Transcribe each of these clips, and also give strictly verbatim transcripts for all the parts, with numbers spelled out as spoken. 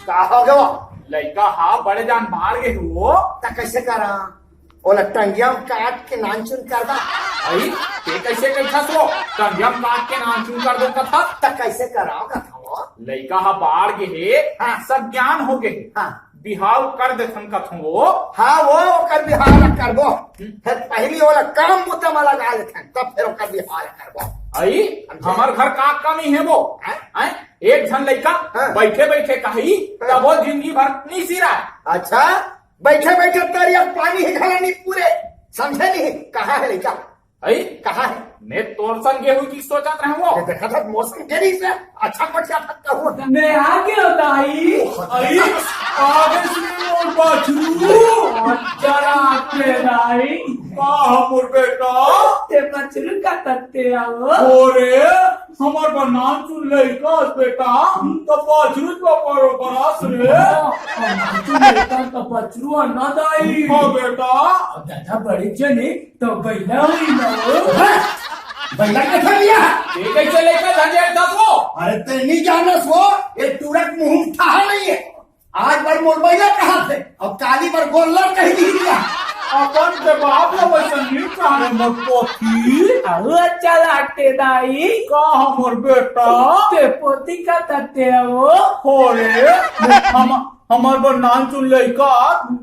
का हो गवा? लइका हा बड़े जान बाढ़ गे हो। त कैसे करा? ओला टंगिया म काट के नानचुन कर दा। अई, ते कैसे कहिथस वो? टंगिया म काट के नानचुन कर दो कथा। त कैसे कराव कथा वो? लइका हा बाढ़ गे हे, हाँ। सब ज्ञान हो गे हे। हाँ। बिहाव कर देथन कथों वो। हाँ, वो ओकर बिहाव करबो। हम्म। फिर पहली ओला काम बुता म लगा लेथन, तब फिर ओकर बिहाव करबो। अई, समझे? हमर घर का कमी हे वो? हैं? हैं? एक झन लइका हाँ। बैठे बैठे कही, हाँ। तब वो जिंदगी भर नहीं सिराय। अच्छा, बैठे बैठे तरिया पानी ही घला नहीं पूरे, समझे नहीं? कहाँ हे लइका? अई, कहाँ हे? मैं तोर संग गे हुई कि सोचत रहूं वो। ये देखा था, मोर संग गे रही से, अच्छा पटिया था कहूँ। मैं आ गया दाई। अई, आगे से मोर बछरू। जरा के दाई। का हमर बेटा? ते बछरू का तत्ते आओ। अरे, हमर बर नानचुन लइका अस बेटा, त बछरू का परो बरास रे। नानचुन लइका त बछरू ना दाई। हाँ बेटा। अब दादा बड़े जने तो बइला हुई ना हो। हाँ, बइला के थक गया। ये कैसे लइका झंझट दस वो? अरे ते नहीं जानस वो, ये टूरा के मुंह में ठहा नहीं है। आज बर मोर बइला कहा थे, अब काली बर गोल्लर कह दी दिया। अपन के बाप ला वैसा नहीं कहा रे मोर पोती। अउ अच्छा लागते दाई। का हमर बेटा? ते पोती का तत्ते हो। हो रे, हम हमर बर नानचुन लइका,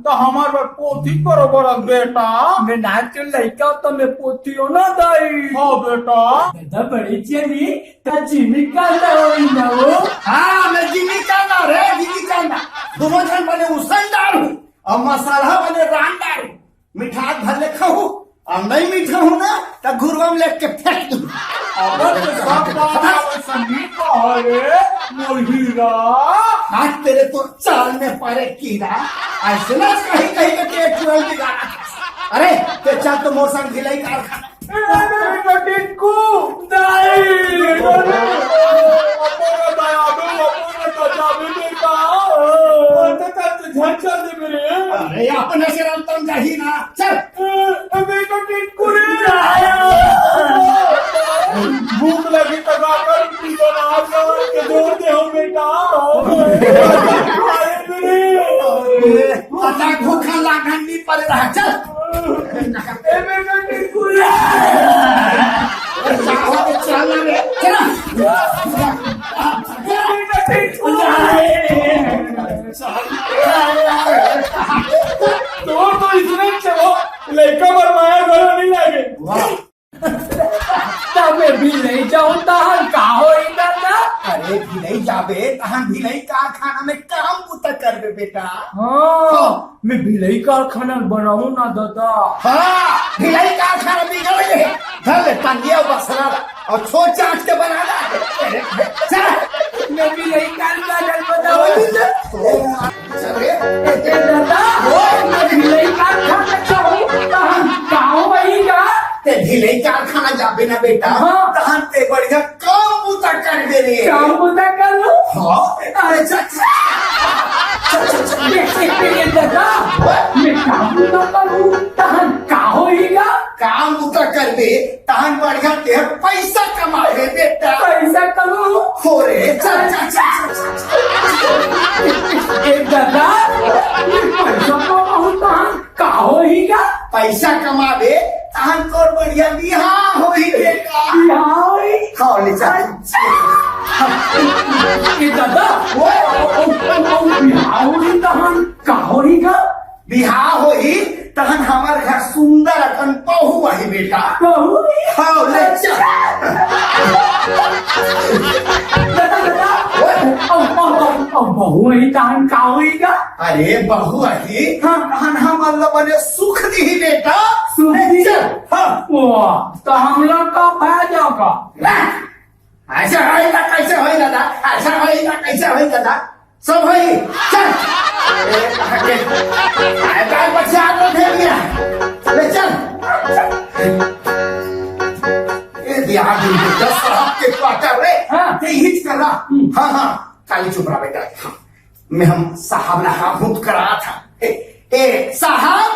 त हमर बर पोती बरोबर अस बेटा। मैं नानचुन लइका, त मैं पोती हो ना दाई। हाँ बेटा। दादा बड़ी चली, त जिमी कांदा होई ना हो। हाँ, मैं जिमी कांदा रे, जिमी कांदा। दोनों झन बने उसन डारू, अउ मसाला बने रान डारू। मिठास भर ले खाहू, अउ नहीं मीठा हूँ ना, त घुरवा में लेके फेंक दूँ। अगर तो सब बात आवत संदीप का हरे, मोर हीरा। हाथ तेरे तो चाल में पड़े कीड़ा, ऐसे ना कहीं कहीं के पेट चुराई बिगाड़ा। अरे, ते चल तो मोर संग भिलाई कारखाना। ए, अरे, बेटा टिंकू, नहीं। अपना दया दो, अपना बचा भी बेटा। अरे, तो झंझट दे मेरे। अरे, अपने से रमतम जाही ना। चल। ए, ए, बेटा टिंकू रे। भूख लगी त का कर, पीछे ना आ जा, के जोर दे हो बेटा। अरे मेरे। ए, पता भूखा लागन नहीं पड़ रहा, चल। ए, बेटा टिंकू रे। चल, चल, चल रे, चल। ए, बेटा टिंकू रे। तोर तो इसने चलो, लइका बर माया घलो नहीं लागे। वाह। तब मैं भिलई जाऊं, तहन का होई दादा? अरे, भिलई जाबे, तहन भिलई कारखाना में काम बुता करबे बेटा। हाँ, हाँ। मैं भिलई कारखाना बनाऊं ना दादा। हाँ, भिलई कारखाना बिगड़ गए। धर ले, टंगिया बसरा। अउ छोट चाट के बना ला। चल। मैं भी यही काम का डर बताऊं। चल रे। ए दादा, वो मैं भी यही काम का चाहूं। तहन का होई गा? ते भिलई कारखाना जाबे ना बेटा। हाँ। तहन ते बढ़िया काम बुता करबे रे। काम बुता करूं? हाँ। अरे चल, चल। चल, चल, चल। ए, ए, ए, ए, दादा, मैं काम बुता करूं, तहन का होई गा? काम बुता करबे, तहन बढ़िया ते पैसा कमाबे बेटा। पैसा कमाऊं? हो रे, चल, चल, चल, चल, चल। ए दादा, ये पैसा कमाऊं तहन का होही गा? पैसा कमाबे, तहन तोर बढ़िया बिहाव होही बेटा। बिहाव होही? हाँ, ले चल। अच्छा। ए दादा, वो, वो, वो, वो बिहाव होही तहन का होही गा? बिहाव होही, तहन हमर घर सुंदर अकन बहू आही बेटा। बहू आही? हाँ, ले चल। दादा, दादा, ओए। अब, अब, अब, अब बहू आही, तहन का होही गा? अरे, बहू आही, हाँ। तहन हमन ल बने सुख दिही बेटा। सुख ले दिही? चल, हाँ। वाह, त हमला का फायदा का? ना। ऐसे होई ना, कैसे होई दादा? ऐसा होई ना, कैसे होई दादा? सब होई, चल। ए, कहाँ के? आए, काल बच्चा आप लोग दे दिया। ले चल। ए, दिया, दस साहब के क्वार्टर रे। हाँ। ते हिच कर रहा। हम्म। हाँ, हाँ, खाली चुप रहा बेटा। हाँ। मैं हम साहब ना हाँ हुत करा था। ए, ए, साहब,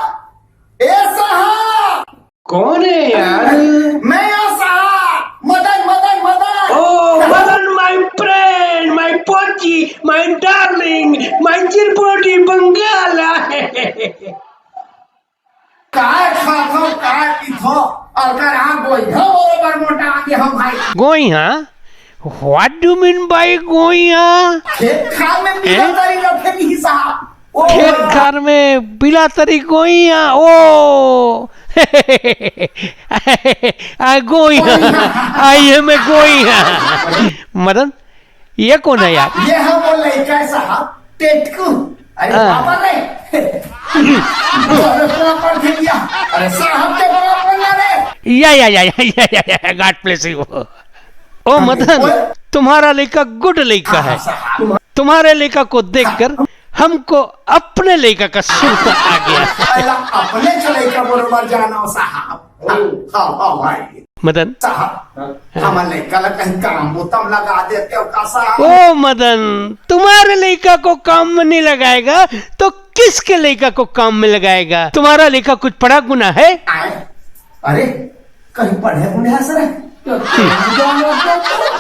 ए, साहब। कौन है यार? मैं यार साहब, Madan, Madan, Madan. Oh, Madan, my friend, my पोची, my darling, my चिरपोटी बंगाला। काय खाथो, काय पीथो, अउ कर हाँ गोइहा बरोबर मोटा आगे हम भाई। गोइहा? What do you mean by गोइहा? खेत खार में पीला हैं? तरी रखे नहीं साहब। ओ खेत गोइहा। खार में पीला तरी गोइहा, ओ। आ, गोइहा। गोइहा। आ, ये मैं गोइहा। मदन, ये कौन है यार? ये है वो लड़का है साहब, टेटकू। अरे हाँ। पापा नहीं। अरे पापा थे क्या? अरे साहब के पापा ना रे। या, या, या, या, या, या, या, God bless you। ओ अरे, मदन, ओए। तुम्हारा लड़का good लड़का हाँ, है। साहब। तुम्हारे लड़का को देखकर हाँ। हमको अपने लड़का का सुरता आ गया। साला अपने के लड़का बरोबर जाना हो साहब। हाँ, हाँ, हाँ, भाई। मदन। साहब, हाँ। हमारे लड़का ला कहीं काम बोतम लगा देते हो का साहब? ओ मदन, तुम्हारे लड़का को काम में नहीं लगाएगा तो किसके लड़का को काम में लगाएगा? तुम्हारा लड़का कुछ पढ़ा गुना है? आए? अरे, कहीं पढ़े गुने है सर?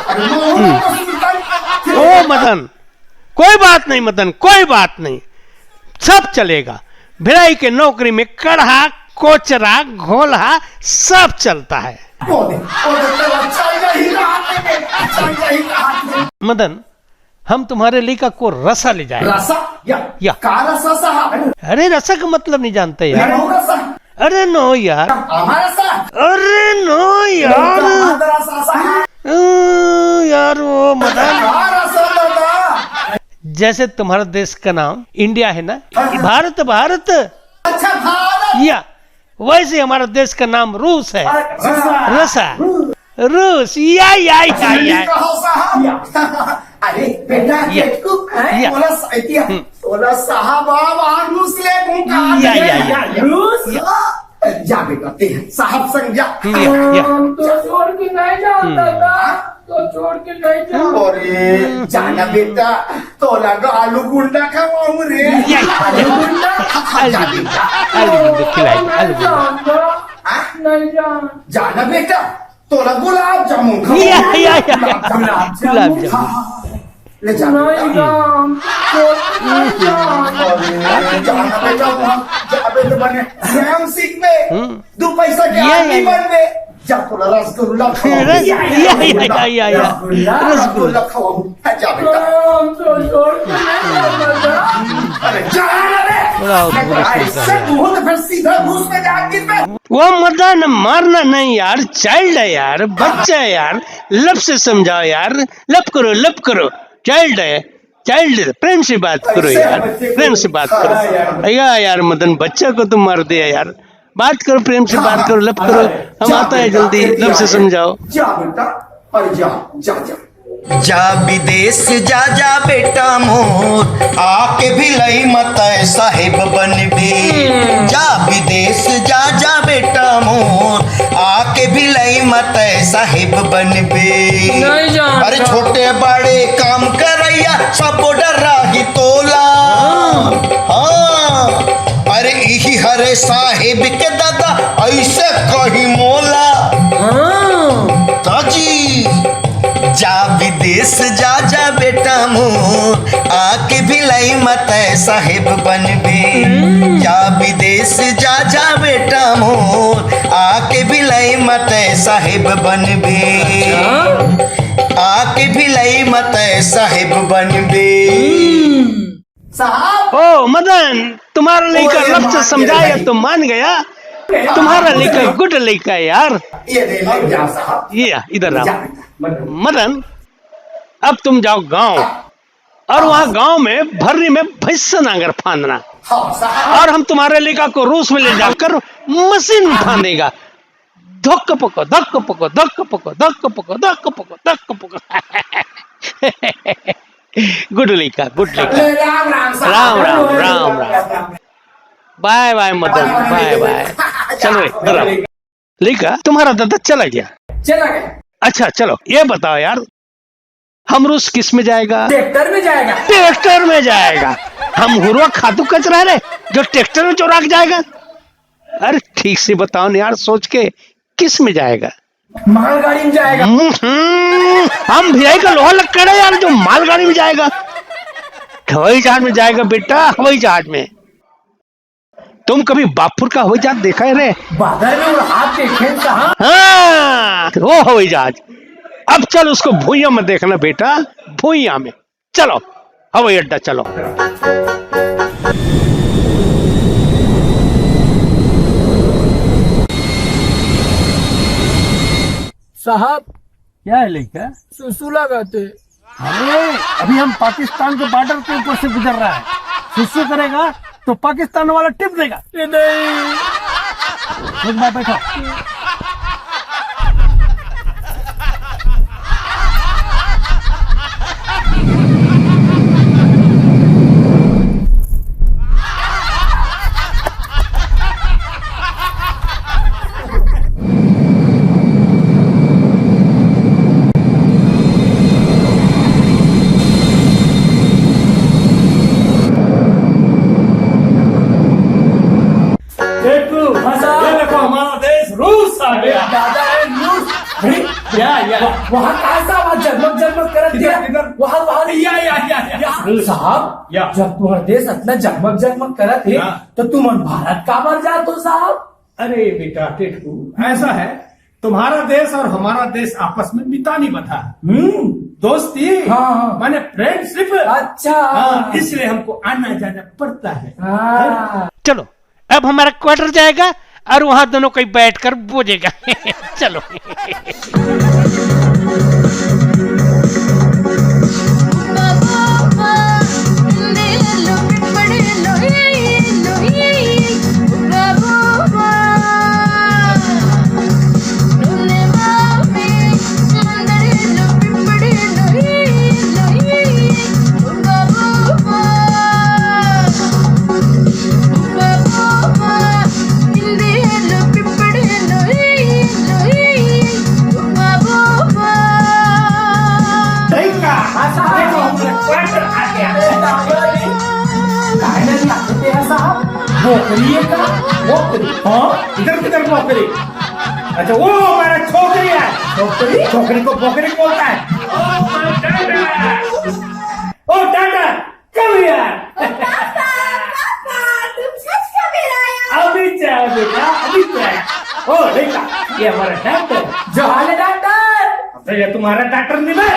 अरे, ओ मदन, कोई बात नहीं मदन, कोई बात नहीं, सब चलेगा। भिलाई के नौकरी में कढ़ा, कोचरा, घोलहा सब चलता है। बोले, बोले, तो अच्छा ही नहीं रहा, अच्छा ही नहीं रहा। मदन, हम तुम्हारे लड़का को रसा ले जाएंगे। रसा? या, या। का रसा साहब? अरे, रसा का मतलब नहीं जानते यार। नहीं, रसा। अरे no यार। हमारा सा। अरे no यार। हमारा सा, सा। ओ यार, वो मदन। हमारा सा दादा। जैसे तुम्हारा देश का नाम इंडिया है ना, हाँ, हाँ। भारत, भारत। अच्छा, भारत। या, वैसे हमारा देश का नाम रूस है। अच्छा। रसा। रूस, या, या, या, या। कहो साहब। अरे बेटा, या। ये तू, हैं? या। बोला सा-, इतिया, हम्म। बोला साहब, अब आ रूस ले मुंह का। या, या, या, या। रूस? या। जा बेटा, ते साहब संग जा। हम्म, या, या। हम तो छोड़ के नहीं जाओ, हम्म। दादा। तो छोड़ के नहीं जाओ। अरे, जाना बेटा, तोला तो आलू गुंडा खवाऊं रे। या, या। आलू गुंडा? आलू गुंडा, आलू गुंडा खिलाएंगे, आलू गुंडा। हाँ? नहीं जाओ। जाना बेटा, तोला गुलाब जामुन खवाऊं। या, या, या। गुलाब जामुन। गुलाब जामुन। हाँ। ले जा नहीं बेटा। जान, छोड़ के नहीं जान। अरे, जाना बेटा, वहाँ जाबे तो बने श्याम सिंह में, हम्म। दो पैसा के या, आदमी या, या। बनबे। जा तोला रसगुल्ला खवाऊं। रस-, या, या, या, या, या, या। रसगुल्ला, रसगुल्ला। रसगुल्ला खवाऊं। हाँ, जा बेटा। हम तो छोड़ के नहीं जाना। अरे, जा ना रे। बड़ा अद्भुत ऐसे सुंदर है। मुंह तो फिर सीधा घुस में जाके वो मदन, मारना नहीं यार, child है यार, बच्चा है यार, love से समझाओ यार, love करो, love करो, child है, child है, प्रेम से बात करो यार, प्रेम से बात करो। या यार मदन, बच्चा को तुम मार दिया यार, बात करो, प्रेम से बात करो, love करो, हम आता है जल्दी, love से समझाओ। जा बेटा, अरे जा, जा, जा। जा विदेश जा, जा बेटा मोर, आके भिलाई म तैं साहेब बनबे। जा विदेश जा, जा बेटा मोर, आके भिलाई म तैं साहेब बनबे। नहीं जानता। अरे छोटे बड़े काम करैया, सब डराही तोला। हाँ। हाँ। अरे इही हरे साहेब के दादा, ऐसे कही मोला। हाँ। ताजी। जा विदेश जा, जा बेटा मोर, आके भिलाई म तैं साहेब बनबे। हम्म। जा विदेश जा, जा बेटा मोर, आके भिलाई म तैं साहेब बनबे। अच्छा। आके भिलाई म तैं साहेब बनबे। हम्म। साहब। ओ मदन, तुम्हारा लड़का ओ, ये लफ्ज मान समझाया गया। तो मान गया। तुम्हारा लड़का good लड़का है यार। ये दे, ले जा साहब। ये इधर आओ। जा। मदन, अब तुम जाओ गांव और वहां गांव में भर्री में भैंस नांगर फांदना। हाँ, साहब। और हम तुम्हारे लड़का को रूस में ले जाकर मशीन फांदेगा। धक्क पको, धक्क पको, धक्क पको, धक्क पको, धक्क पको, धक्क पको। Good लड़का, good लड़का। राम राम साहब। Ram Ram, Ram Ram. Bye bye Madan, bye bye। चलो, इधर आओ। लड़का, तुम्हारा दादा चला गया। चला गया। अच्छा, चलो, ये बताओ यार, हम रूस किस में जाएगा? ट्रैक्टर में जाएगा। ट्रैक्टर में जाएगा। हम हुरवा खातू कचरा रे, जो ट्रैक्टर में चोरा के जाएगा। अरे ठीक से बताओ ना यार, सोच के, किस में जाएगा? मालगाड़ी में जाएगा। हम्म, हम भिलाई का लोहा लक्कड़ है यार, जो मालगाड़ी में जाएगा। हवाई जहाज में जाएगा बेटा, हवाई जहाज में। तुम कभी बापुर का हवाई जहाज देखा है रे? बादल में उड़ा देखे साहब। हाँ, वो हवाई जहाज। अब चल उसको भुइयां में देखना बेटा, भुइयां में। चलो, हवाई अड्डा चलो। साहब, क्या है लड़का? सुसु लगाते। अरे, अभी हम पाकिस्तान के बॉर्डर के ऊपर से गुजर रहा है। सुसु करेगा तो पाकिस्तान वाला टिप देगा। ये नहीं। एक बार बैठो। देखो, हाँ साहब। ये देखो, हमारा देश रूस आ गया। दादा रे, रूस। अरे, या, या। वहाँ कहाँ साहब, वहाँ जगमग जगमग करत किधर, है। किधर? वहाँ, वहाँ नहीं। या, या, या, या। या। रूस। साहब, या। जब तुम्हारा देश इतना जगमग जगमग करत है, हाँ। तो तुम भारत का मर जात हो साहब? अरे बेटा टिटकू, ऐसा है, तुम्हारा देश और हमारा देश आपस में मितानी बंधा है। हम्म। दोस्ती, हाँ, हाँ। माने फ्रेंडशिप। अच्छा। हाँ, इसलिए हमको आना जाना पड़ता है। हाँ। चलो, अब हमारा क्वार्टर जाएगा और वहां दोनों कोई बैठकर बोलेगा। चलो। देखो, हमारा क्वार्टर आ गया। काहे नहीं आते हैं साहब? नौकरी है का? नौकरी? हाँ, इधर किधर नौकरी? अच्छा, वो हमारा छोकरी है। छोकरी? छोकरी को बोकरी बोलता है। ओ Tata, come here। Papa, papa, तुम सच का मेरा आया? अभी क्या बेटा, अभी क्या? ओ बेटा, ये हमारा डॉक्टर। जो हाल है डॉक्टर? अबे, ये तुम्हारा डॉक्टर नहीं बे,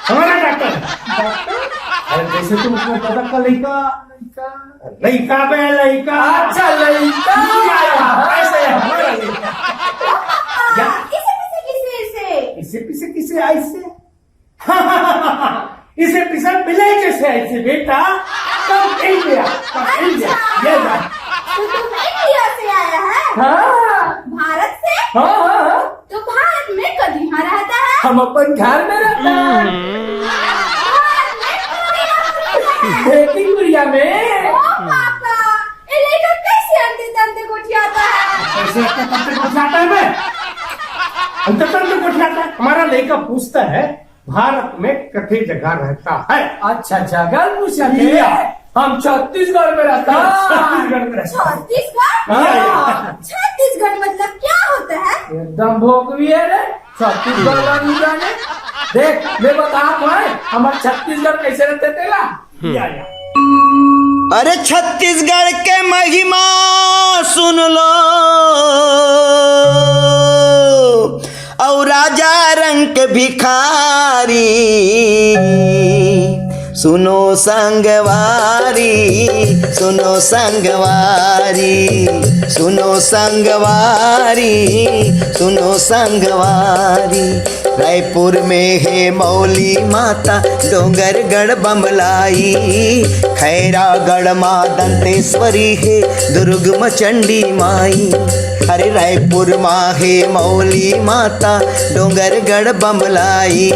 हमारा डॉक्टर। डॉक्टर? अरे, जैसे तुम उसमें पता का लड़का, लड़का। लड़का बे, लड़का। अच्छा, लड़का। या, या, ऐसे है हमारा लड़का। या। इसे पीछे किसे, इसे? इसे पीछे किसे, ऐसे? इसे पिसर मिले कैसे ऐसे बेटा? Come India, come India। अच्छा। ये जा। तो तुम इंडिया से आया है? हाँ। भारत से? हाँ, हाँ, हाँ। तो भारत में कद यहाँ रहता है? हम अपन घर में रहता है। भारत में कद यहाँ रहता है? बेकिंग एरिया में। ओ पापा, ये लड़का कैसे अंधे तंधे गोठियाता है? कैसे अंधे तंधे गोठियाता है बे? अंधे तंधे गोठियाता है? हमारा लड़का पूछता है, भारत में कथे जगह रहता है? अच्छा, जगह पूछा थे। या। हम छत्तीसगढ़ में रहता। छत्तीसगढ़ में रहता। छत्तीसगढ़? हाँ। छत्तीसगढ़ मतलब क्या होता है? एकदम भोकवी है रे, छत्तीसगढ़ वाला नहीं जाने। देख, मैं बता भाई, हमारे छत्तीसगढ़ कैसे रहते तेला? या, या। अरे छत्तीसगढ़ के महिमा सुन लो, अउ राजा रंग के भिखारी, सुनो संगवारी, सुनो संगवारी, सुनो संगवारी, सुनो संगवारी। रायपुर में हे मौली माता, डोंगरगढ़ बमलाई, खैरागढ़ माँ दंतेश्वरी हे, दुर्ग म चंडी माई। अरे रायपुर माँ हे मौली माता, डोंगरगढ़ बमलाई,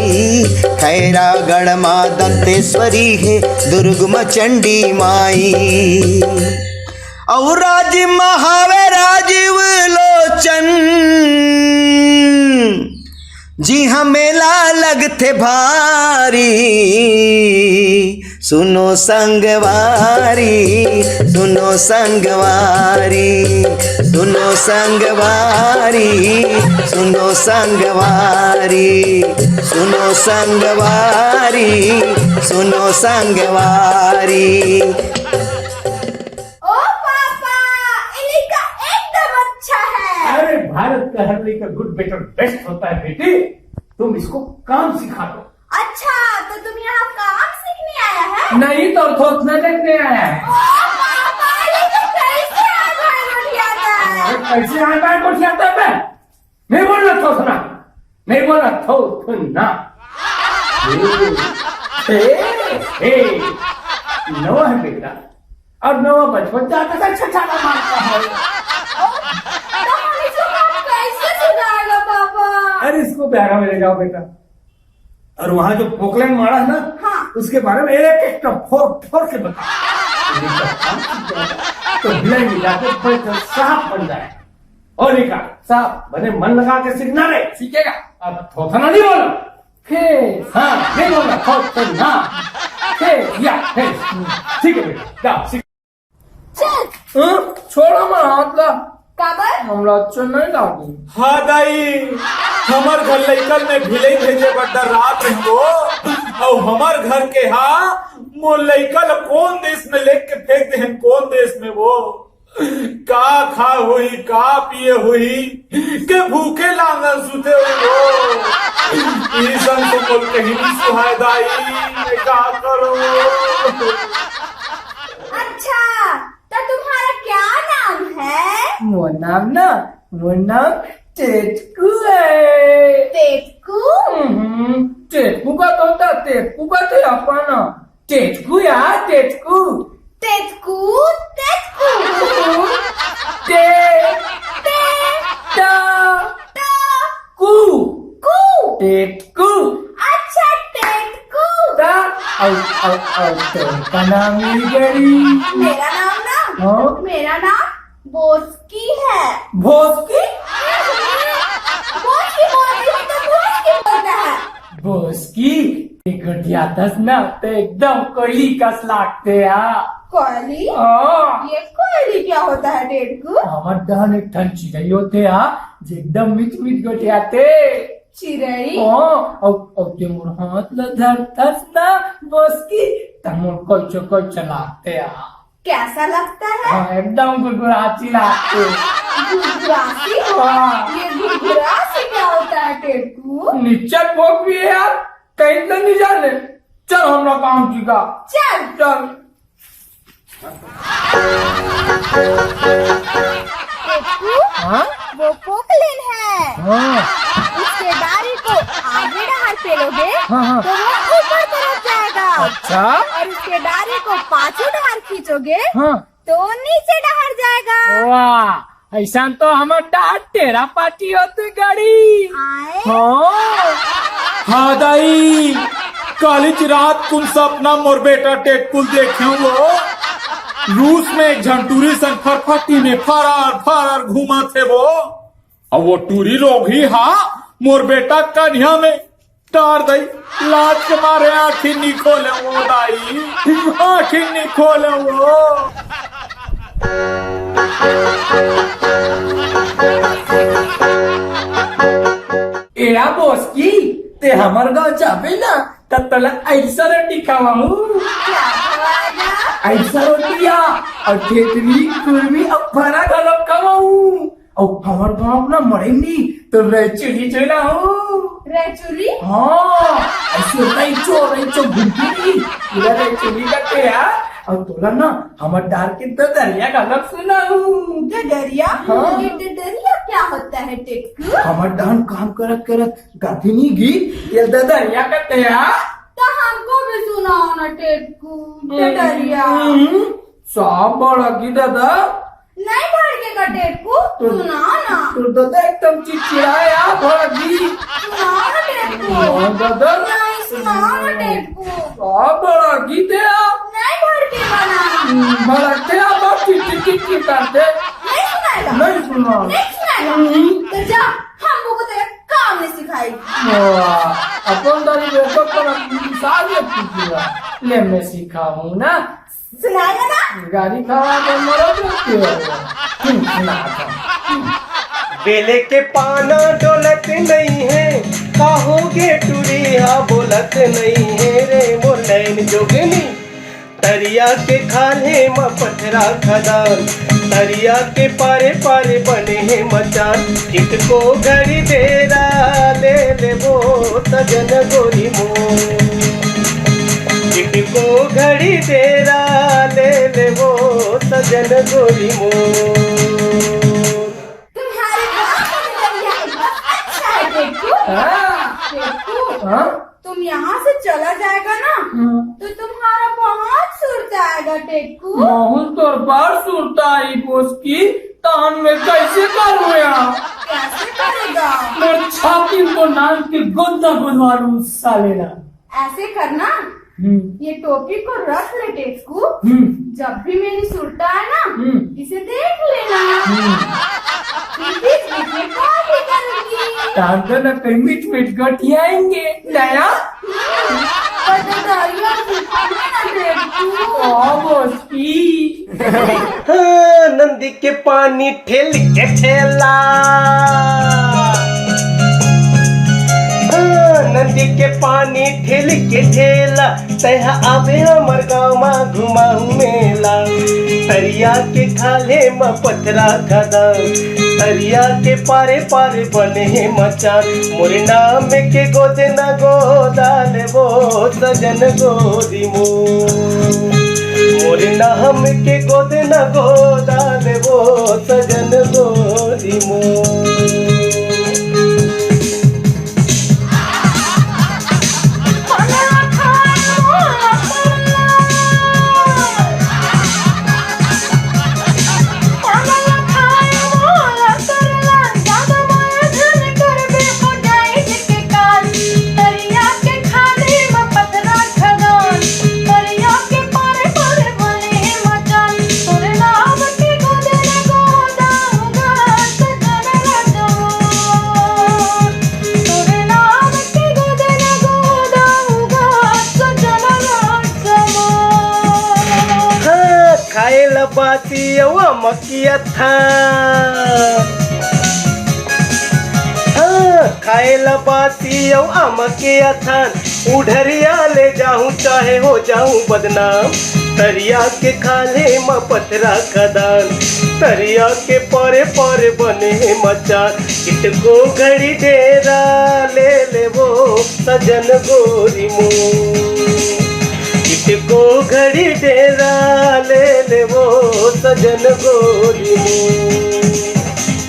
खैरागढ़ माँ दंतेश्वरी हे, दुर्ग म चंडी माई। अउ राजिम हावे राजीव लोचन, जिहाँ मेला लगथे भारी। सुनो संगवारी, सुनो संगवारी, सुनो संगवारी, सुनो संगवारी, सुनो संगवारी, सुनो संगवारी। ओ पापा, ये लइका एकदम अच्छा है। अरे, भारत का हर लइका good, better, best होता है बेटी। तुम इसको काम सिखा दो। अच्छा, तो तुम यहाँ काम सीखने आया है? नहीं तो थोथना देखने आया है। ओ पापा, ये तो कैसे हाथ पैर उठियाता है? अरे, कैसे हाथ पैर उठियाता है बे? नहीं बोलना थोथना, नहीं बोलना थोथना। ए, ए, ए, नवा है बेटा, और नवा बचपन जाता था, छछाना मारता है। तो हम इसको कैसे सुधारेगा पापा? अरे, इसको बैरा में ले जाओ बेटा, और वहां जो पोकलैंड मारा है ना, हाँ। उसके बारे में एक एक का फोड़ फोड़ के बता। तो भिलाई में जाके बड़े साहब बन जाए। और लिखा, साहब बने, मन लगा के सीखना रे। सीखेगा। अब थोथना नहीं बोला। फेस। हाँ, नहीं बोला, थोथना। फेस, या, फेस। ठीक है बेटा, जाओ, सीख। चल। हाँ? छोड़ हमर हाथ ला। काबर? हमला अच्छा नहीं लागे। हाँ दाई, हमर घर लइकन में भिलई भेजे बर डर्रात रहिबो, अउ हमर घर के हा मोर लइका ल कोन देश में लेके फेंक देहन, कोन देश में वो, का खा होही, का पिए होही, के भूखे लांगन सुते होही वो। ई संग तो मोर कहीं नहीं सुहाय दाई, मैं का करूं? अच्छा, तो तुम्हारा क्या नाम है? मोर नाम ना, मोर नाम टेटकू है। टेटकू? हम्म, टेटकू का तो होता, टेटकू का तो अपन। टेटकू यार, टेटकू। टेटकू, टेटकू। टे, टे, टा, टा, कू। कू। टेटकू। अच्छा, टेटकू। ता, अउ, अउ, अउ, तेरे का नाम मिल गई। मेरा नाम ना? हाँ? मेरा नाम बोसकी है। भोसकी? बोसकी बोल रही थी तो भोसकी बोलता है। भोसकी, एक गोठियाथस ना, तो एकदम कोयली कस लागते आ। कोयली? हाँ। ये कोयली क्या होता है, टेटकू? हमर डहन एक ठन चिरई होते आ, जे एकदम मीठ मीठ गोठियाथे। चिरई? हाँ, अउ, अउ ते मोर हाथ ल धरथस ना, बोसकी, त मोर कइसे कइसे लागथे आ। कैसा लगता है? हाँ, एकदम गुरगुरासी लागथे। गुरगुरासी? हाँ। ये गुरगुरासी क्या होता है, टेटकू? निच्चट भोंकबे यार, कहीं तो नहीं जाने। चल, हमरा काम सिखा। चल। चल। टेटकू, हाँ? वो पोकलेन है। हाँ। उसके डारी को आगे डहर पेलोगे, हाँ, हाँ। तो वो ऊपर तरफ जाएगा। अच्छा। और उसके डारी को पाछू डहर खींचोगे, हाँ। तो नीचे डहर जाएगा। वाह, अइसन तो हमर डाहर टेरा पाटी होते गड़ी। आए? हाँ। हाँ दाई, कालीच रात कुन सपना मोर बेटा टेटकू ल देखे हंव वो। रूस में एक झन टूरी संग फरफटी में फरार फरार घूमत हे वो। अउ वो टूरी लोग ही हा मोर बेटा कनिहा में डार दई, लाज के मारे आँखी नी खोले वो दाई, आँखी नी खोले वो। एरा बोसकी, ते हमर गाँव जाबे ना, त तोला अइसा रोटी खवाहूँ। क्या खवाएगा? अइसा रोटिया, अउ ठेठरी, कुरमी, अउ फरा घलो खवाहूँ। अउ हमर गाँव ना मड़ई नी, तो रैचुरी चलाहूँ। रैचुरी? हाँ, अइसे रैचो, रैचो घुमती नी, पूरा रैचुरी करथे यार। अउ तोला ना, हमर डार के ददरिया घलो सुनाहूँ। ददरिया? हाँ। ये ददरिया क्या होता है, टेटकू? हमर डार काम करत करत गाथे नी गीत, ये ददरिया कथे हा। तो हमको भी सुनाओ ना टेटकू, ददरिया। हम्म, सब बड़ा की दादा। नहीं भड़केगा टेटकू, तो सुनाओ ना। तो दादा एकदम चिड़चिड़ाया भड़की। सुनाओ ना टेटकू। हाँ दादा। नहीं, सुनाओ ना टेटकू। सब बड़ा की दे आप। नहीं भड़केगा ना। हम्म, भड़कते आप, आप चिड़चिड़ चिड़चिड़ करते। नहीं सुनाएगा। नहीं सुना। नहीं सुनाएगा। हम्म। तो जा, हमको तेरा काम नहीं सिखाएगी। वाह, अपन दारी बेटा पर मिसाल ये पूछेगा। ले, मैं सिखाऊं ना। सुनाएगा ना? गाड़ी खड़ा कर मरो तो क्यों? हम्म, सुना था। बेले के पाना डोलत नहीं है, का हो गे टुरी हा बोलत नहीं है रे मोर नैन जोगनी। तरिया के खाल्हे म पथरा खदान, तरिया के पारे पारे बने हे मचान। कितको घड़ी डेरा ले लेबो सजन गोरी मोर, कितको घड़ी डेरा ले लेबो सजन गोरी मोर। तुम्हारे बाप का नजरिया बहुत अच्छा है टेटकू। हाँ। टेटकू, हाँ? तुम यहाँ से चला जाएगा ना, हाँ। तो तुम्हारा बहुत सुरता आएगा टेटकू। बहुत तोर बार सुरता आई बोस की, तहन मैं कैसे करूँ यहाँ? कैसे करेगा? मैं छाती को नाक के गोदा गुदवा लूँ साले ना। ऐसे करना, हम्म। ये टोपी को रख ले टेटकू। हम्म। जब भी मेरी सुरता है ना, हम्म। इसे देख लेना। हम्म। फिर बीच बीच में कॉल भी करूंगी। तांदर न कहीं बीच बीच गठियाएंगे, नया? हम्म। पर दादा, ये भी बोलना टेटकू। ओ, बोस की। हाँ, नंदी के पानी ठेल के ठेला। हाँ, नंदी के पानी ठेल के ठेला। तैहा आबे हमर गाँव मा घुमाहूँ मेला। तरिया के खाल्हे मा पथरा खदान, तरिया के पारे पारे बने हे मचान। मोरे नाम के गोद न गोदा लेबो सजन गोरी मोर। मोरे नाम के गोद न गोदा लेबो सजन गोरी मोर। हाँ, खाए ला बासी अउ अमकिया था। हाँ, खाए ला बासी अउ अमकिया था। उढ़रिया ले जाहूँ, चाहे हो जाहूँ बदनाम। तरिया के खाल्हे म पथरा खदान, तरिया के पारे पारे बने हे मचान। कितको घड़ी डेरा ले लेबो सजन गोरी मोर, कितको घड़ी डेरा ले लेबो सजन गोरी मोर।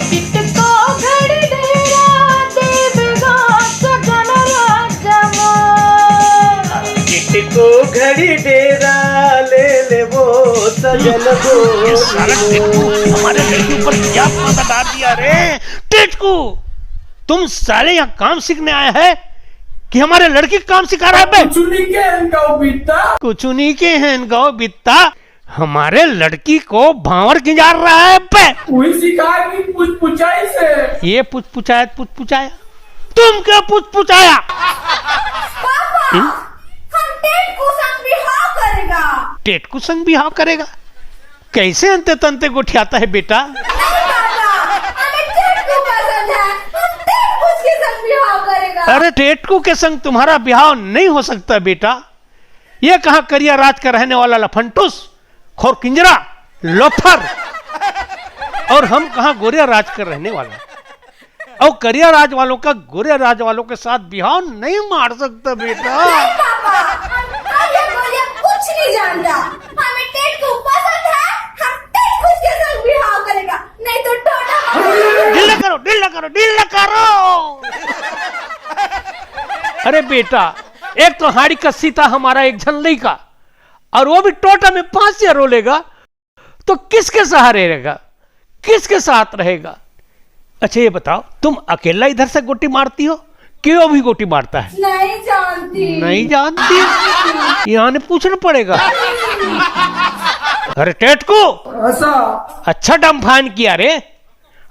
कितको घड़ी डेरा देबे गा सजन राजा मोर। कितको घड़ी डेरा ले लेबो सजन गोरी मोर। ये साला टिप्पू हमारे घर के ऊपर क्या पर्दा डाल दिया रे? टिटकू, तुम साले यहाँ काम सीखने आया है कि हमारे लड़की को काम सिखा रहा है बे? कुछ नहीं के इनका बित्ता। कुछ नहीं के हैं इनका बित्ता। हमारे लड़की को भांवर खिंजार रहा है बे। वही सिखाएगी पुचपुचाई से। ये पुचपुचाया, पुचपुचाया। तुम क्या पुचपुचाया? पापा, हम्म? हम टेटकू संग बिहाव करेगा। टेटकू संग बिहाव करेगा? कैसे अंते तंते गोठियाता है बेटा? नहीं पापा, हमें टेटकू पसंद है। हम टेटकू के संग बिहाव करेगा। अरे टेटकू के संग तुम्हारा बिहाव नहीं हो सकता बेटा। ये कहाँ करिया राज का रहने वाला लफंटुस, खोरकिंजरा, लोफर, और हम कहाँ गोरिया राज का रहने वाला। और करिया राज वालों का गोरिया राज वालों के साथ बिहाव नहीं मार सकता बेटा। नहीं पापा, हम करिया गोरिया कुछ नहीं जानता। हमें टेटकू पसंद है, हम टेटकू के संग बिहाव करेगा, नहीं तो टोटा मार। ढीला करो, ढीला करो, ढीला करो। अरे बेटा, एक तो हाड़ी का सीता हमारा एक झन लइका, और वो भी टोटा में पांच या रोलेगा, तो किसके सहारे रहेगा, किसके साथ रहेगा? अच्छा ये बताओ, तुम अकेला इधर से गोटी मारती हो कि वो भी गोटी मारता है? नहीं जानती। नहीं जानती? यहाँ ने पूछना पड़ेगा। अरे टेटकू, ऐसा अच्छा डम्फान किया रे,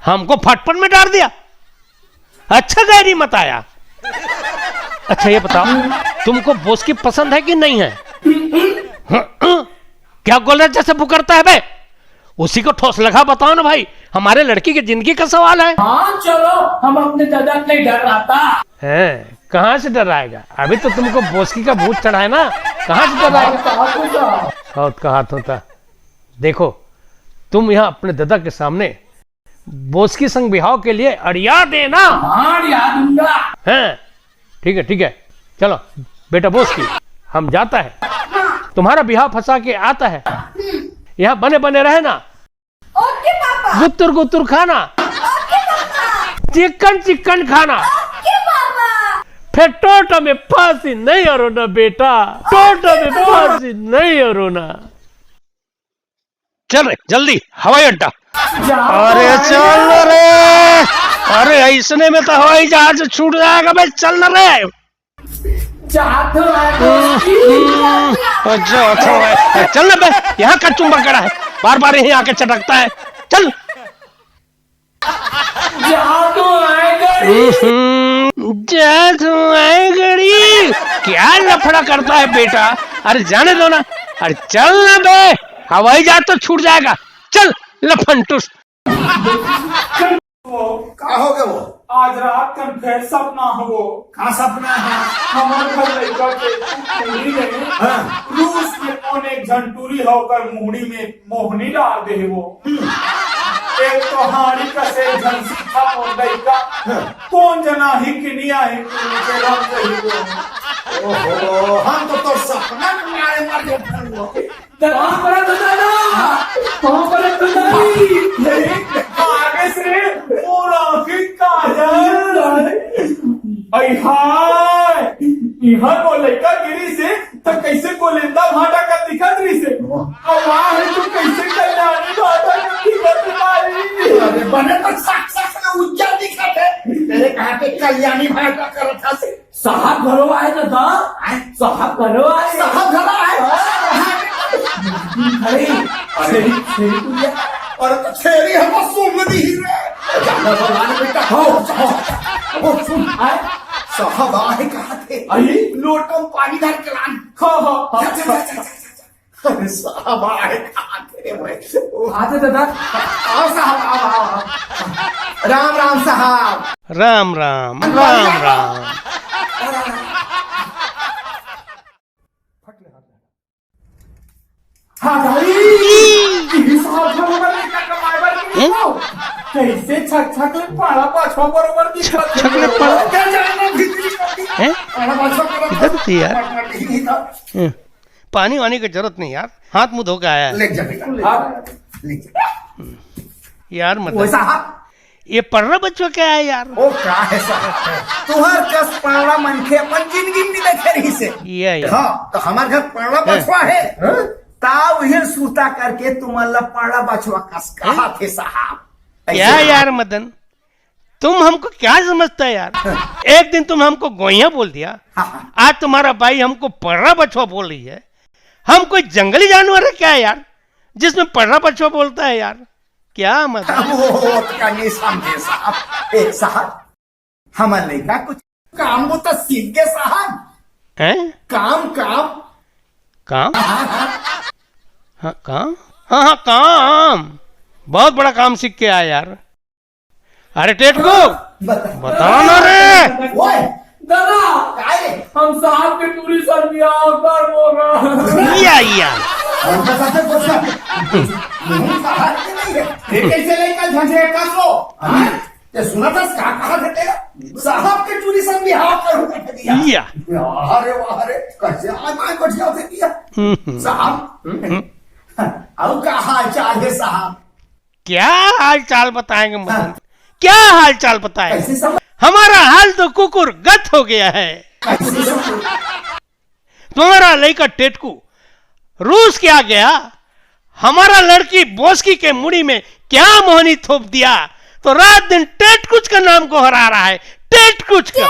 हमको फटपट में डाल दिया। अच्छा गैरी मत आया। अच्छा ये बताओ, तुमको बोस की पसंद है कि नहीं है? हाँ, हाँ। क्या गोलरेज जैसे बुकरता है बे? उसी को ठोस लगा बताओ ना भाई, हमारे लड़की की जिंदगी का सवाल है। हाँ, चलो, हम अपने दादा से नहीं डर रहा था। हैं, कहाँ से डराएगा? अभी तो तुमको बोसकी का भूत चढ़ा है ना, कहाँ से डराएगा? कहा तो था। बहुत कहा तो था। देखो, तुम यहाँ अपने दादा के सामने बोसकी संग बिहाव के लिए अड़िया देना। हाँ, अड़िया दूंगा। हैं, ठीक है, ठीक है, चलो बेटा बोसकी, हम जाता है, तुम्हारा बिहाव फंसा के आता है। यहाँ बने बने रहे ना। ओके पापा। गुत्तुर गुत्तुर खाना। ओके पापा। चिकन चिकन खाना। ओके पापा। फिर टोटो में फांसी नहीं हो रोना बेटा, टोटो में फांसी नहीं हो रोना। चल रे, जल्दी हवाई अड्डा। अरे चल रे, अरे ऐसने में तो हवाई जहाज छूट जाएगा बे, चल ना रे। जा तो है दोस्ती। अच्छा, अच्छा, चल ना बे, यहाँ का चुंबक गड़ा है, बार बार यहीं आके चटकता है। चल। जा तो है गड़ी। हम्म, जा तो है गड़ी। क्या लफड़ा करता है बेटा? अरे जाने दो ना। अरे चल ना बे, हवाई जहाज तो छूट जाएगा। चल लफंटूस। का हो गया वो? आज रात कन फिर सपना हो। का सपना है? हमारे घर लड़का के टूरी ने हाँ। रूस में अनेक झन टूरी होकर मुहड़ी में मोहनी डाल दे वो। हम्म। एक तो हाड़ी कसे झन सीखा मोर लइका। हाँ। कौन जना ही कि नहीं आही टूरी के रंग रही वो। ओहो, हम तो तोर सपना के मारे मर गए थे वो। कहाँ पर है दादा? हाँ। कहाँ पर है दादा? आगे से पूरा ही काजल। अई हाय, इहर वो लइका गिरी से त कैसे कोलेंदा भाटा का दिखत रही से। अब वाह है तो कैसे कल्याणी भाटा का दिखत रही। अरे बने तो साक्षात में उज्जर दिखत है। तेरे कहाँ के कल्याणी भाटा करत हस? साहब घलो आए दादा। आए? साहब घलो आए। साहब घलो आए। हाँ। अरे, अरे, छेरी, छेरी कुरिया। अरे तो छेरी हम सुन दी ही रे। जाना भगवान बेटा, हो, हो, हो, सुन, आए? साहब आए कहा थे? आई? लोटा में पानी डाल के लान। हाँ, हाँ, हाँ। जा, जा, जा, जा, जा, जा। अरे साहब, आए कहाँ थे भाई? आते दादा। आओ साहब, आओ, आओ, आओ। राम राम साहब। राम राम, राम राम। हाँ भाई, ये साहब बरोबर नहीं कर कमाए बर नहीं हैं? हो। कैसे छक छक ले पाड़ा पाछवा बरोबर दिखत छक छक ले पाड़ा। क्या जाने भीतरी करती? हैं? पाड़ा पाछवा बरोबर इधर तो यार। नहीं था। हैं। पानी वानी की जरूरत नहीं यार, हाथ मुंह धो के आया है। ले जा बेटा, आप ले जा। यार मतलब वैसा हाथ। ये पर्रा बचवा क्या है यार? ओ का है साहब? तुहर कस पर्रा मनखे अपन जिंदगी में देखे रही से। ये है। हाँ, तो हमार घर पर्रा हैं। बचवा है। हाँ? ता उहे सूता करके तुमन ला पर्रा बचवा कस कहा थे साहब। क्या ऐसे यार मदन, तुम हमको क्या समझता है यार? एक दिन तुम हमको गोइया बोल दिया, हाँ, हाँ। आज तुम्हारा भाई हमको पर्रा बचवा बोल रही है। हम कोई जंगली जानवर है क्या यार, जिसमें पर्रा बचवा बोलता है यार? क्या मतलब? वो तो नहीं समझे साहब। ए, साहब, हमारे लइका कुछ काम वो तो सीख गए साहब। हैं? काम, काम। काम? हाँ, हाँ। हाँ, काम? हाँ, हाँ, काम। बहुत बड़ा काम सीख के आया यार। अरे टेटकू, बता। बता ना रे। ओए, दादा, काय रे? हम साहब के टूरी सन बियाह कर बोला। या, या। हम तो कहते कुछ नहीं। नहीं, साहब के नहीं है। ये कैसे लइका झंझे का सो? हाँ? ये सुना था, का कहा था तेरा? साहब के टूरी सन बियाह कर दिया। या। अरे वाह रे, कैसे आय माय बढ़िया से दिया। हम्म, हम्म। साहब, हम्म, हम्म। अब का हाल चाल है साहब? क्या हाल चाल बताएंगे मदन? हाँ। क्या हाल चाल बताएं? कैसे समझ? हमारा हाल तो कुकुर गत हो गया है। कैसे समझ? तुम्हारा लइका टेटकू रूस के आ गया, हमारा लड़की बोसकी के मुड़ी में क्या मोहनी थोप दिया, तो रात दिन टेटकुच का नाम गोहरा रहा है, टेटकुच का।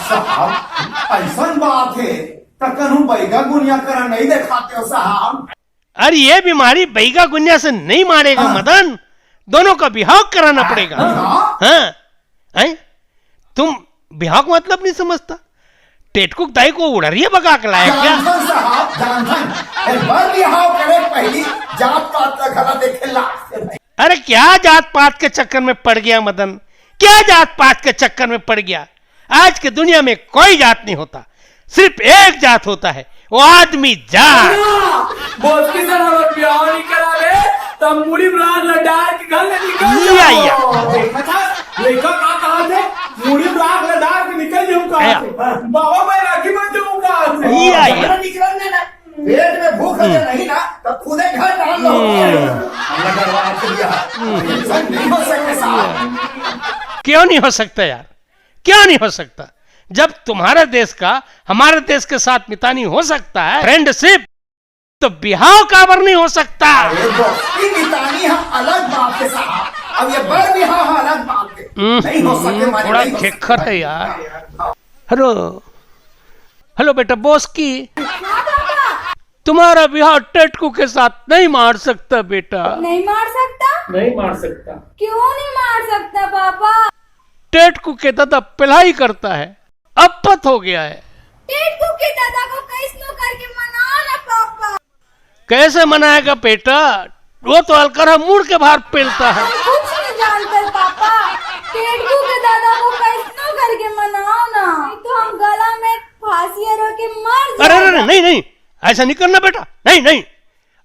साहब, ऐसन बात है, त कनू बैगा गुनिया करा नहीं देखाते हो साहब। अरे, ये बीमारी बैगा गुनिया से नहीं मारेगा, हाँ। मदन। दोनों का बिहाव कराना पड़ेगा। हाँ। हाँ। हैं? तुम बिहाव का मतलब नहीं समझता? टेटकुक दाई को उड़रिया बगा के लाया क्या? जानथन साहब, जानथन। एक बार बिहाव करे पहली जात पात का घला देखे ला। अरे, क्या जात पात के चक्कर में पड़ गया मदन? क्या जात पात के चक्कर में पड़ गया? आज के दुनिया में कोई जात नहीं होता, सिर्फ एक जात होता है, वो आदमी जात। बोचकी से हमर बिहाव नहीं करावे, तब मुड़ी ब्राग ला डाल के घर ले निकल या, जाओ। या। देखा था, लइका का कहा थे? मुड़ी ब्राग ला डाल के निकल जाऊं कहा या। थे? बाबा मैं राखी बन जाऊं कहा थे? या, या। निकल ना, पेट में भूख अगर नहीं ना, तो खुदे घर डाल लो। हम्म। अल्लाह करवा के दिया। हम्म। ऐसा नहीं हो सकता साहब। क्यों नहीं हो सकता यार? क्यों नहीं हो सकता? जब तुम्हारे देश का हमारे देश के साथ मितानी हो सकता है, फ्रेंडशिप, तो बिहाव काबर नहीं हो सकता? अरे दोस्ती मितानी हम अलग बात है साहब, अब ये बर बिहाव हम अलग बात है। हम्म, नहीं हो सके, हमारे थोड़ा नहीं हो खेखर सकता। है यार। हेलो, हेलो बेटा बोसकी, तुम्हारा बिहाव टेटकू के साथ नहीं मार सकता बेटा। नहीं मार सकता? नहीं मार सकता। क्यों नहीं मार सकता पापा? टेटकू के दादा पिलाई करता है, अपत हो गया है। टेटकू के दादा को कैसनो करके मनाओ ना पापा। कैसे मनाएगा बेटा? वो तो अलकरहा मुड़ के बाहर पेलता है। हम कुछ नहीं जानते पापा। टेटकू के दादा को कैसनो करके मनाओ ना, नहीं तो हम गला में फांसी अरो के मर अरे, अरे, जाएगा। नहीं, नहीं, ऐसा नहीं करना बेटा, नहीं, नहीं।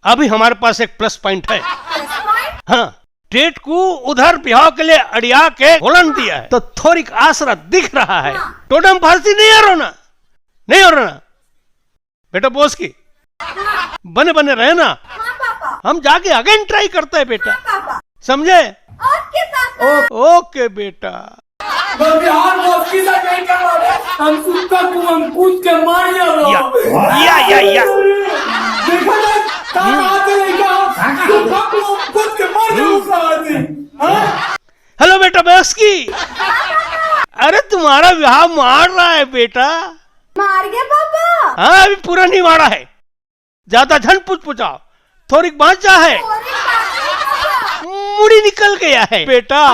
अभी हमारे पास एक प्लस पॉइंट है। Plus point? हाँ, टेटकू उधर बिहाव के लिए अड़िया के बोलन दिया है, तो थोड़िक आसरा दिख रहा है। हाँ। टोटम फांसी नहीं अरो ना, नहीं अरो ना। बेटा बोसकी, बने बने रहे ना। हाँ पापा। हम जाके अगेन ट्राई करते हैं बेटा। हाँ पापा। समझे? ओके पापा। ओ-, ओके बेटा। बल्कि हम बोसकी से नहीं करवा रहे, हम सुक्का कुआं में कूद के मर जाओ। या, या, या, या। देखा ना, का बात है क्या? सुक्का कुआं में कूद के मर जाओ, साला जी। हाँ? हेलो बेटा बोसकी, अरे तुम्हारा बिहाव मार रहा है बेटा। मार गया पापा? हाँ, अभी पूरा नहीं मारा है, ज्यादा झन पुचपुचाओ, थोड़ी बांचा है, थोड़ी बांचा है पापा। मुड़ी निकल गया है बेटा,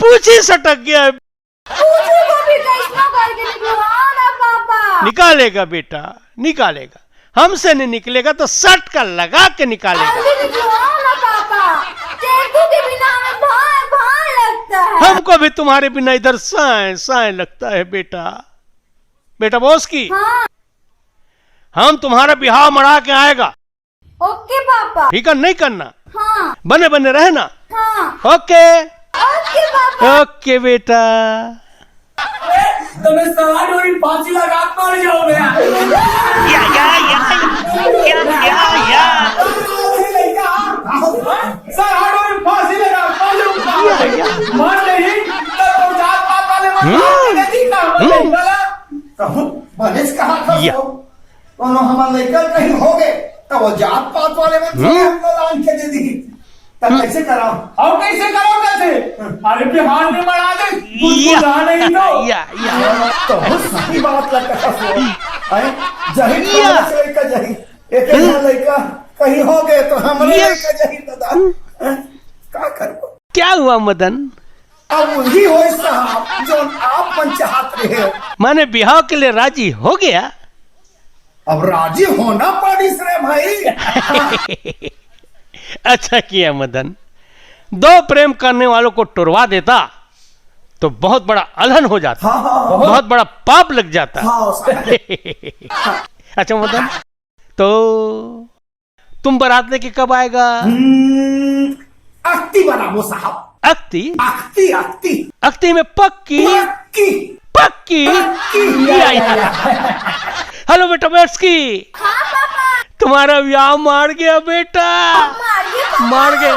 पूछी सटक गया है। पूछी को भी कैसनो करके निकलवाओ ना पापा। निकालेगा बेटा, निकालेगा, हमसे नहीं निकलेगा तो सटका लगा के निकालेगा। जल्दी निकलवाओ ना पापा, टेटकू के बिना हमें भार भार लगता है। हमको भी तुम्हारे बिना इधर साए साए लगता है बेटा। बेटा बोसकी, हाँ। हम तुम्हारा बिहाव मड़ा के आएगा। ओके पापा। ठीक है, नहीं करना। हाँ। बने बने रहना। हाँ। ओके। ओके पापा। ओके बेटा। तुम्हें सलाड और फांसी लगा के मार जाओ बे। या, या, या, या, या, या। सलाड और फांसी लगा के मार जाओ। या, या। मार नहीं, तो तुम जात पात वाले मत हम्म। मार के देखी ना, हम्म। बोला। कहूँ, बनेच कहा था या। सो। कोनो हमर लइका कहीं हो गए, तो वो जात पात वाले मन से हम्म। हमको लान के दे दी। तब हम्म। कैसे कराओ? और कैसे करो कैसे? अरे बिहार में मरा दे, या, बुलबुला नहीं तो। या, या। तो बहुत सही बात लगा सो। हैं? जही या। लइका जही। एक हम्म। लइका कहीं हो गए तो हमरे यस। लइका जही दादा। हम्म। हैं? का करबो? क्या हुआ मदन? अब वही होय साहब, जो आप मन चाहत रहे हो। माने बिहाव के लिए राजी हो गया? अब राजी होना पड़िस रे भाई। अच्छा किया मदन, दो प्रेम करने वालों को टुरवा देता तो बहुत बड़ा अलहन हो जाता, हाँ, हाँ, हाँ। बहुत बड़ा पाप लग जाता। हाँ, साहब। अच्छा मदन, तो तुम बारात लेके कब आएगा? हम्म, अक्ति बनाबो साहब। अक्ति? अक्ति, अक्ति। अक्ति में पक्की? पक्की। पक्की? पक्की। या, या, या। हेलो बेटा बोसकी। हाँ, पापा। तुम्हारा बिहाव मार गया बेटा। मार गया, पापा। मार गया।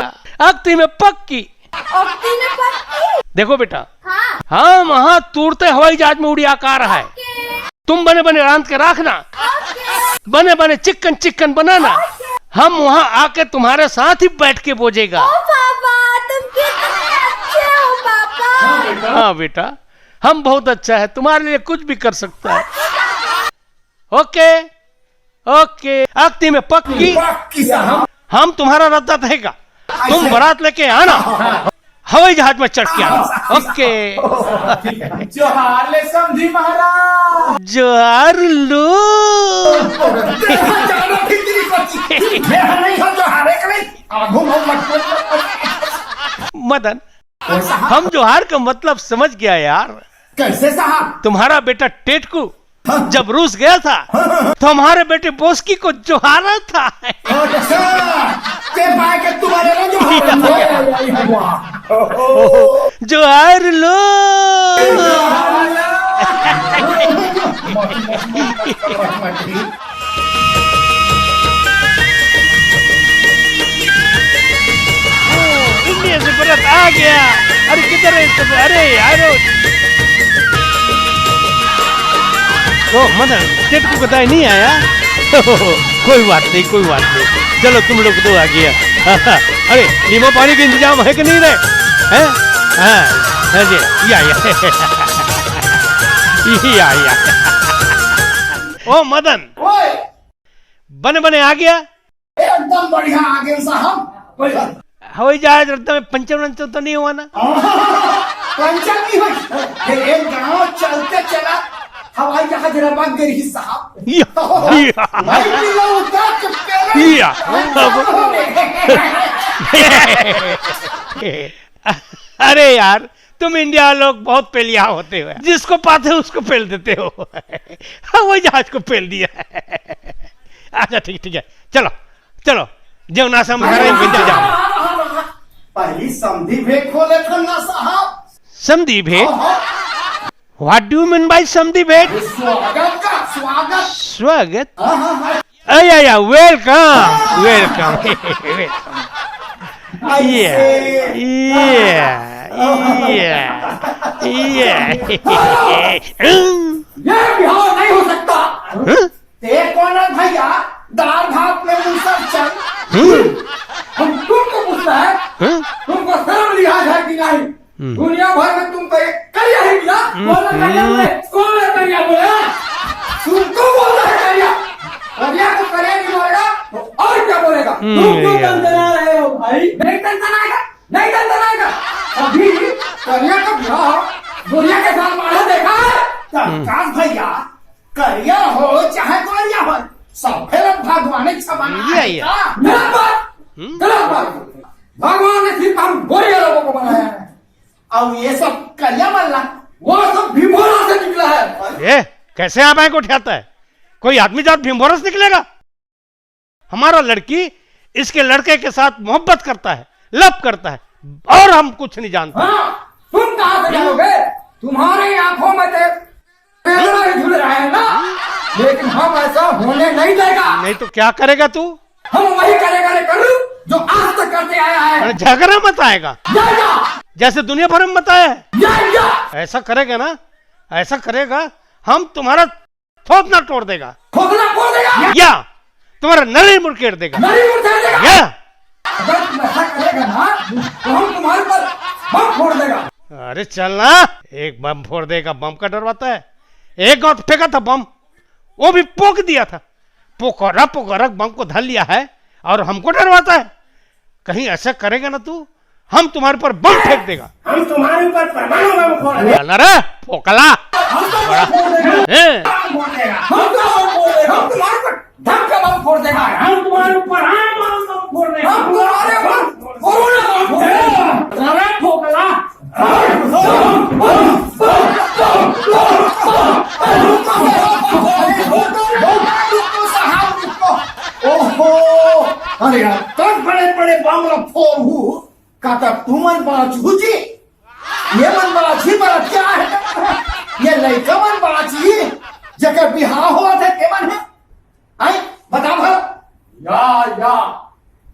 अक्ति में पक्की। अक्ति में पक्की। देखो बेटा, हाँ। हम वहाँ तुरते हवाई जहाज में उड़िया का रहा है। ओके। तुम बने बने रांध के रखना, ओके। बने बने चिकन चिकन बनाना, ओके। हम वहाँ आके तुम्हारे साथ ही बैठ के बोजेगा। ओ पापा, तुम कितने अच्छे हो पापा। हाँ बेटा, हम बहुत अच्छा है, तुम्हारे लिए कुछ भी कर सकता है। ओके, ओके, अक्ति में पक्की। पक्की साहब। हम तुम्हारा रद्दा देगा, तुम बारात लेके आना, हवाई जहाज में चढ़ के आना। ओके। जोहार ले समधी महाराज। जोहार लो। देखा जाना फिर तेरी पति। मैं नहीं हो जोहार है कि नहीं? आगू में मत बोल। मदन, हम जोहार का मतलब समझ गया यार। कैसे साहब? तुम्हारा बेटा टेटकू हाँ। जब रूस गया था, हाँ, हाँ, हाँ। तो हमारे बेटे बोस्की को जोहारा था। अच्छा, ते पाए के तुम्हारे ना जोहारा था। जोहार लो। इंडिया से परत आ गया। अरे किधर है इसको? अरे यार, ओ मदन, टेटकू का दाई नहीं आया। कोई बात नहीं, कोई बात नहीं, चलो तुम लोग तो आ गया। अरे लीमो पानी का इंतजाम है कि नहीं रे? हैं? हाँ, हाँ जी, या, या। या, या। ओ मदन, ओए! बने बने आ गया। एकदम बढ़िया आ गए साहब। बढ़िया। हवाई जहाज रद्दा में पंचर वंचर तो नहीं हुआ ना? पंचर नहीं हुआ। ये एक गांव चलते चला हवाई जहाज रबक गई साहब। या, या। भाई पिला उतार के पेला। या। अरे यार, तुम इंडिया लोग बहुत पेलिया होते हो, जिसको पाते हो उसको पेल देते हो। हवाई जहाज को पेल दिया। अच्छा ठीक, ठीक है, चलो, चलो, जेवनाचा मसाला इंतजाम। पहली समधी भेंट हो लेथन ना साहब। समधी भेंट? हाँ, हाँ। What do you mean by समधी भेंट? स्वागत का, स्वागत। स्वागत? हाँ, हाँ, हाँ। या, या, welcome, welcome, welcome। ऐसे। या, या, या, या। ये बिहाव नहीं हो सकता। हाँ? ते कौन है भैया? दाल भात में मूसर चंद। हम्म। हम तुमको पूछना है, हम्म। तुमको शर्म लिहाज है कि नहीं? हम्म। दुनिया भर में तुम तो एक करिया ही मिला। हम्म। बोलो करिया बोले, कौन है करिया बोले? तुमको बोलना है करिया। करिया को करिया नहीं बोलेगा, तो और क्या बोलेगा? हम्म, तुम क्यों यार। तनतना रहे हो भाई? नहीं तनतनाएगा, नहीं तनतनाएगा। अभी करिया का ब्याह दुनिया के साथ माढ़ा देखा है? हम्म। प्रकाश भैया, करिया हो चाहे गोरिया हो, सब फिर भगवान इच्छा बनाए ये, ये। का। गलत बात। हम्म। गलत बात। भगवान ने सिर्फ हम गोरिया लोगों को बनाया है। अब ये सब करिया मल्ला, वो सब भीमभोरा से निकला है। ये कैसे आप आंख उठाता है? कोई आदमी जात भीमभोरा से निकलेगा? हमारा लड़की इसके लड़के के साथ मोहब्बत करता है, लव करता है, और हम कुछ नहीं जानते। हाँ, तुम कहाँ से जानोगे? तुम्हारी आंखों में तो कैमरा ही झूल रहा है ना, लेकिन हम ऐसा होने नहीं देगा। नहीं तो क्या करेगा तू? हम वही करेगा रे करू, जो आज तक करते आया है। अरे झगड़ा मत आएगा। या, या। जैसे दुनिया भर में बताया है। या, या। ऐसा करेगा ना, ऐसा करेगा, हम तुम्हारा थोपना तोड़ देगा। खोखला फोड़ देगा। या तुम्हारा नली मुड़केड़ देगा। नली मुड़केड़ देगा। या अगर तुम ऐसा करेगा ना, तो हम तुम्हारे ऊपर बम फोड़ देगा। अरे चल ना, एक बम फोड़ देगा, बम का डरवाता है? एक और फेंका था बम, वो भी पोक दिया था। पोकरा पोकरा बम को धर लिया है और हमको डरवाता है। कहीं ऐसा करेगा ना तू, हम तुम्हारे ऊपर बम फेंक देगा। हम तुम्हारे ऊपर परमाणु बम फोड़ देंगे। चल रे, फोकला। हम तो बम फोड़ देंगे। हैं? हम फोड़ देगा। हम तो बम फोड़ देगा। हम तुम्हारे ऊपर धन का बम फोड़ देगा। हम तुम्हारे ऊपर आम बम फोड़ देगा। हम तुम्हारे ऊपर कोरोना बम फोड़ देगा। अरे फोकला। ओहो, अरे यार, तब बड़े बड़े बम ला फोड़हू, का तब तुमन बाँचहू जी? ये मन बाँचही, बड़ा क्या है? ये लइका मन बाँचही, जेकर बिहाव होवत हे, ते मन हे? आई, बता भला। या, या,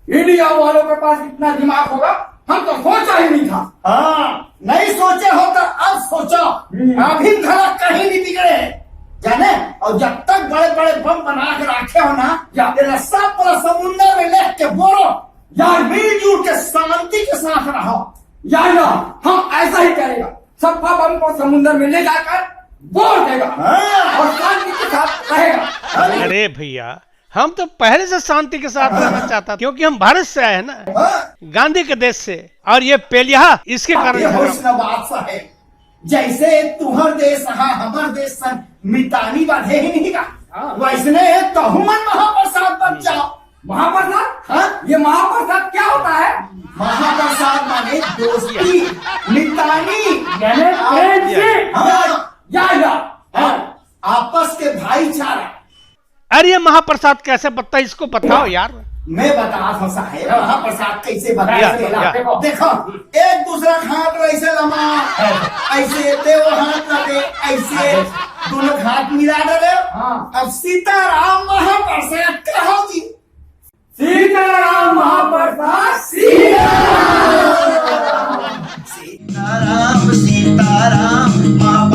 इंडिया वालों के पास इतना दिमाग होगा, हम तो सोचा ही नहीं था। हाँ, नहीं सोचे हो तो अब सोचो, हम्म। अभी घड़ा कहीं नहीं बिगड़े, जाने? और जब तक बड़े-बड़े बम बना के रखे हो ना, या। तेरा सब पूरा समुंदर में लेके बोलो, यार, मिलजुल के शांति के साथ रहो। या, या, हम ऐसा ही करेगा, सब बम को समुंदर में ले जाकर बोल देगा। हाँ। और शांति के साथ रहेगा। अरे भैया, हम तो पहले से शांति के साथ रहना चाहता था, क्योंकि हम भारत से आए हैं ना, गांधी के देश से। और ये पेलिया इसके कारण ये हुस्न बादशाह है। जैसे तुहर देश हा हमर देश सन मितानी बांधे ही नहीं का, वैसने तहु मन महाप्रसाद बन जाओ। महाप्रसाद? हाँ? ये महाप्रसाद क्या होता है? महाप्रसाद माने दोस्ती, मितानी। यानी प्रेम से। हाँ, या या। हाँ, आपस के भाईचारा। अरे, ये महाप्रसाद कैसे बनता है, इसको बताओ यार। मैं बता था साहेब, महाप्रसाद कैसे बनता या, है। या। देखो, एक दूसरा हाथ ऐसे लमा, ऐसे ते वो हाथ लगे, ऐसे दोनों हाथ मिला डाले। हाँ। अब सीताराम महाप्रसाद कहो जी। सीताराम महाप्रसाद। सीताराम, सीताराम, माँ